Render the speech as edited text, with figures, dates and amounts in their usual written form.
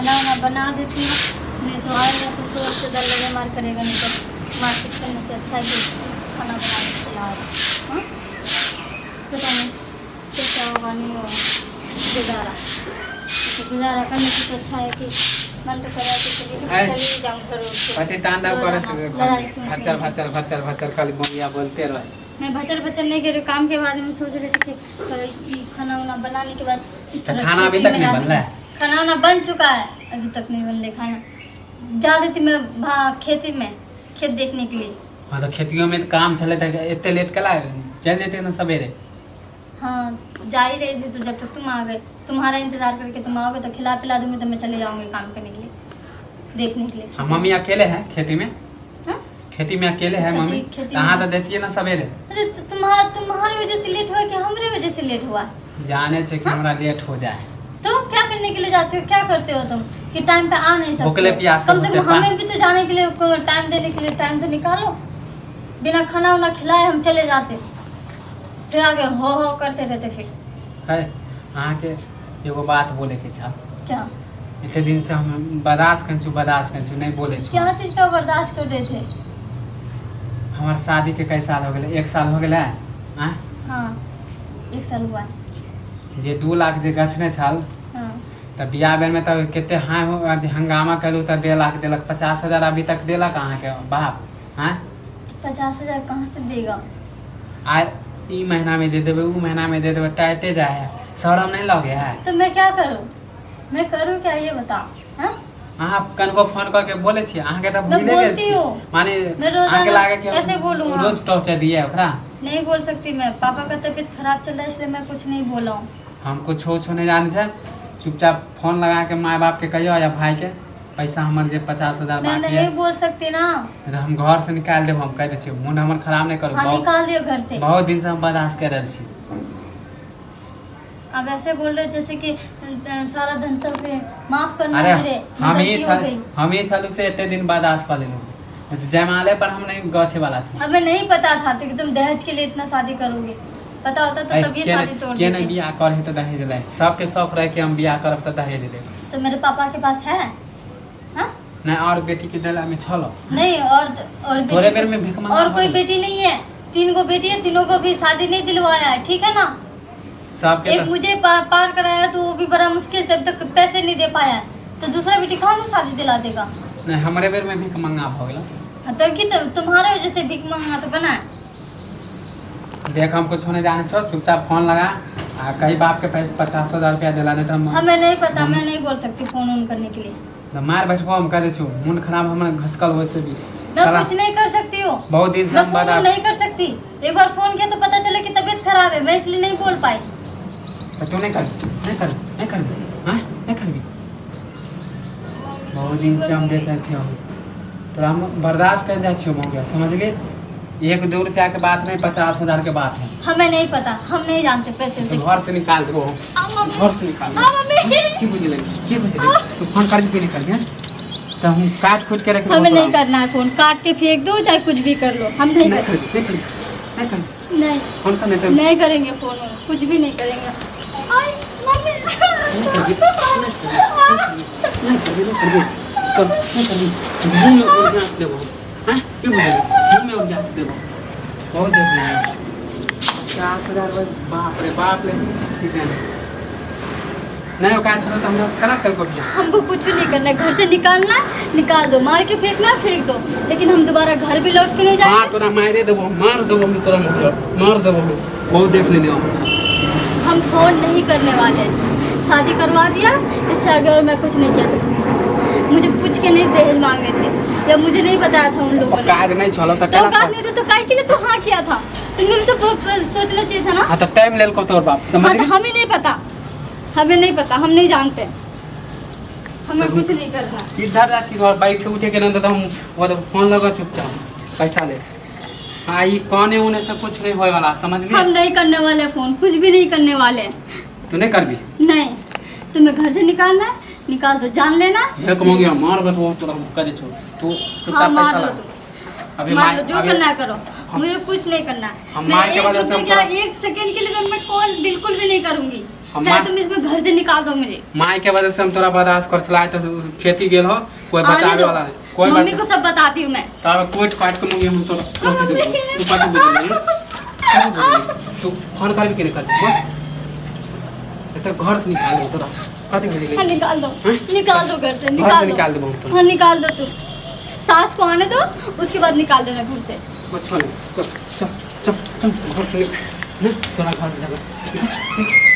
खाना वाना बना देती हूँ, नहीं तो आएगा तो शोर से दल लगे मार करेगा, नहीं तो मारपीट करने से अच्छा है कि खाना बना के खिला दो। हाँ, पता नहीं कैसा होगा नहीं होगा गुजारा, तो गुजारा करने से तो अच्छा है कि मन तो कर रहा है कि चलिए है। चली जाऊँ घर उठ के। पति तांडव करत रोजाना लड़ाई सुन भचर सुन के। भचर भचर भचर खाली बोलिया बोलते रहे। मैं भचर भचर नहीं कर रही हूँ, काम के बारे में सोच रही थी कि ये खाना वाना बनाने के बाद तो थोड़ा खाना अभी खेती तक में नहीं जाती बन रहा थी। है? खाना वाना बन चुका है, अभी तक नहीं बन रहा खाना। जा रही थी मैं खेती में, खेत देखने के लिए। हाँ तो खेतियों में तो काम छले तऽ एते लेट कला चल जेते ना सवेरे। हाँ जा ही रही थी तो जब तक तुम आ गए, तुम्हारा इंतजार करके तुम आओगे तो खिला पिला दूंगी तो मैं चले जाऊंगी काम करने के लिए, देखने के लिए। हाँ मम्मी अकेले है खेती में? हाँ? खेती में अकेले है खेती- मम्मी? खेती तो अहाँ में- तऽ दैतियै ना सवेरे। अरे तो तुम्हारी वजह से लेट हुआ कि हमरे वजह से लेट हुआ? जाने छै कि हमरा लेट हो जाए। तो क्या करने के लिए जाते हो, क्या करते हो तुम कि टाइम पे आ नहीं सकते? भूखले प्यासे कम से होते कम हमें भी तो जाने के लिए टाइम देने के लिए टाइम तो निकालो। बिना खाना वाना खिलाए हम चले जाते, फिर आगे हो हो करते रहते फिर। है अहाँके एगो बात बोले के छल। क्या? एते दिन से हम बर्दाश्त करै छी, बर्दाश्त करै छी, नहि बोलै छी। क्या चीज का बर्दाश्त कर रहे थे? हमर शादी के कई साल हो गेलै? एक साल हो गेलै आँय? हाँ एक साल हुआ है। जे 2 लाख जे गछने छल हाँ। तऽ बियाह बेरमे तऽ कते हाँ हो अथी हंगामा कयलू तऽ 1.5 लाख देलक, 50,000 अभी तक देलक अहाँके बाप? आँय? 50,000 कहाँ से देगा? आ ई महीनामे दे देबै, ऊ महीनामे दे देबै, टाइते जाइ है, शरम नहि लगे है? तो मैं क्या करूँ, मैं करूँ क्या ये बताओ? हाँ अहाँ कनको फोन कऽ के बोलै छियै? अहाँके तऽ मैं भूले गेल बोलती छी हूँ। माने मैं रोजाना अहाँके लागे कि हम कैसे बोलूँ? हाँ? रोज टॉर्चर दिए ओकरा। नहीं बोल सकती मैं, पापा का तबीयत खराब चल रहा है इसलिए मैं कुछ नहीं बोला हूँ। हम कुछो उछो नहि जानै छै, चुपचाप फोन लगा के माय बाप के कहियो या भाई के पैसा हमर जे 50,000 मैं बाकी नहीं है बोल सकती ना। तऽ हम घर से निकालि देब, हम कहि दै छियै, मोन हमर खराब नहि करू। हाँ बहुत निकाल दियो घर से। बहुत दिन से हम बर्दाश्त कर रहल छी। अब ऐसे बोल रहे जैसे कि सारा धन सब माफ करना अरे मेरे हम ही गलती हो छल गई। हम ही छलू से एते दिन बर्दाश्त कऽ लेलहुँ, तऽ जयमाले पर हम नहि गछे वाला छी। हमें नहीं पता था कि तुम दहेज के लिए इतना शादी करोगे, पता होता तो ऐ, तब ये के शादी तोड़ के नहि देते। बियाह करे तऽ दहेज लै, सबके शौक रहे कि हम बियाह करब तऽ दहेज लेब। तो मेरे पापा के पास है? हाँ? नहि और बेटी के देला में छलो। नहीं और तोरे बेटी बेर में भीख मांगा और कोई भऽ गेलै। बेटी नहीं है, 3 गो बेटी है, तीनों को भी शादी नहीं दिलवाया है, ठीक है ना? सबके एक तऽ मुझे पार कराया तो वो भी बड़ा मुश्किल से, अब तक पैसे नहीं दे पाया, तो दूसरा बेटी कहाँ से शादी दिला देगा? नहि हमरे बेर में भीख मंगा भऽ गेल। हाँ, तो कि तो तुम्हारे वजह से भीख मांगना तो बना है। देख हम कुछो नहीं जाने छो, चुपचाप फोन लगा आ कही बाप के 50,000 रुपया दिला, नहीं तो हम हमें नहीं पता, मैं नहीं बोल सकती फोन ऑन करने के लिए। तो मार बैठबो हम कह दै छियौ, मोन खराब हमर घसकल वैसे भी। मैं साला कुछ नहीं कर सकती हूँ, बहुत दिन से मैं हम फोन बर्दाश्त नहीं कर सकती। एक बार फोन किया तो पता चला कि तबीयत खराब है, मैं इसलिए नहीं बोल पाई। तो तू नहीं कर, नहीं कर, नहीं करबी, हाँ नहीं करबी। बहुत दिन से हम देख रहल छियौ, तोरा हम बर्दाश्त कर जाइ छियौ मौका, समझली? 1-2 रुपया के बात नहीं, 50,000 के बात है। हमें नहीं पता, हम नहीं जानते पैसे तो उसे। घर से निकाल देबो, घर से निकाल देबो। मम्मी। की बुझलै, की बुझलै? तू फोन करबी कि नहीं करबी? हाँ? तो हम काट खुट के रख देबो हमें तोरा। नहीं करना है फोन, काट के फेंक दो चाहे कुछ भी कर लो, हम नहीं नहीं कर करबी, नहीं करबी, नहीं करबी। नहीं। फोन कर नहीं तो नहीं करेंगे फोन, कुछ भी नहीं करेंगे। आई, मम्मी। नहीं करबी, नहीं करबी, नहीं करबी, तो नहीं करबी। मुँह में उड़ से देबो, हाँ की बुझलै? मुँह में उड़ से देबो। बहुत देख लेंगे 50,000, बाप रे बाप रे। ठीक है नहीं औकात छलो तो हमरा से कला कल को बियाह। हमको कुछ नहीं करना है, घर से निकालना निकाल दो, मार के फेंकना फेंक दो, लेकिन हम दोबारा घर भी लौट के नहीं जाएंगे। हाँ तोरा मारे देबो, मार देबो हम तोरा, मार देबो हम, बहुत देख लेने हम तोरा। हम फोन नहीं करने वाले, शादी करवा दिया, इससे आगे और मैं कुछ नहीं कह सकती। मुझे पूछ के नहीं दहेज मांगे थे या मुझे नहीं बताया था उन लोगों ने। औकात नहीं छलो तो तो कला औकात नहीं थे तो काहे के लिए तो हाँ किया था? तुम्हें भी तो सोचना चाहिए था ना। हाँ तो टाइम लेल को तोर बाप, समझ हाँ तो गई? हमें नहीं पता, हमें नहीं पता, हम नहीं जानते, हमें कुछ नहीं करना। इधर जा छी घर बैठे उठे के नहीं तो हम वो तो फोन लगा चुपचाप पैसा ले। हाँ ये कौन उने से कुछ नहीं होए वाला, समझ गई? हम नहीं करने वाले फोन, कुछ भी नहीं करने वाले। तू नहीं करबी? नहीं, तुम्हें घर से निकालना है निकाल दो, जान लेना। हे कमो गया मार बस वो तोरा हम कह दे छो, तू चुपचाप हाँ, मार पैसा लो ला। तुम। अभी मार मार लो, जो अभी करना है करो, हम मुझे कुछ नहीं करना है। हम मैं मार के एक वजह से रुपये हम क्या, तोरा 1 सेकंड के लिए तो मैं कॉल बिल्कुल भी नहीं करूंगी। हम चाहे तुम इसमें घर से निकाल दो मुझे। माय के वजह से हम तोरा बर्दाश्त कर छला तो खेती गेल हो कोई आने बचावे दो। वाला नहीं कोई मम्मी बचा को सब बताती हूँ मैं। तब कोट काट के मुंह हम तोरा रख देबो। तू कथी बुझली? कथी बुझली? तू फोन करबी कि नहीं करबी? बोल। तो घर से निकाल देबो तोरा। कथी बुझली? हाँ, निकाल दो। हाँ? निकाल दो घर से। घर निकाल से दो। निकाल देबो हम तोरा। हाँ, निकाल दो। तू सास को आने दो, उसके बाद निकाल देना घर से। कुछ नहीं, चल चल चल चल, घर से निकाल ना तोरा घर से जगह।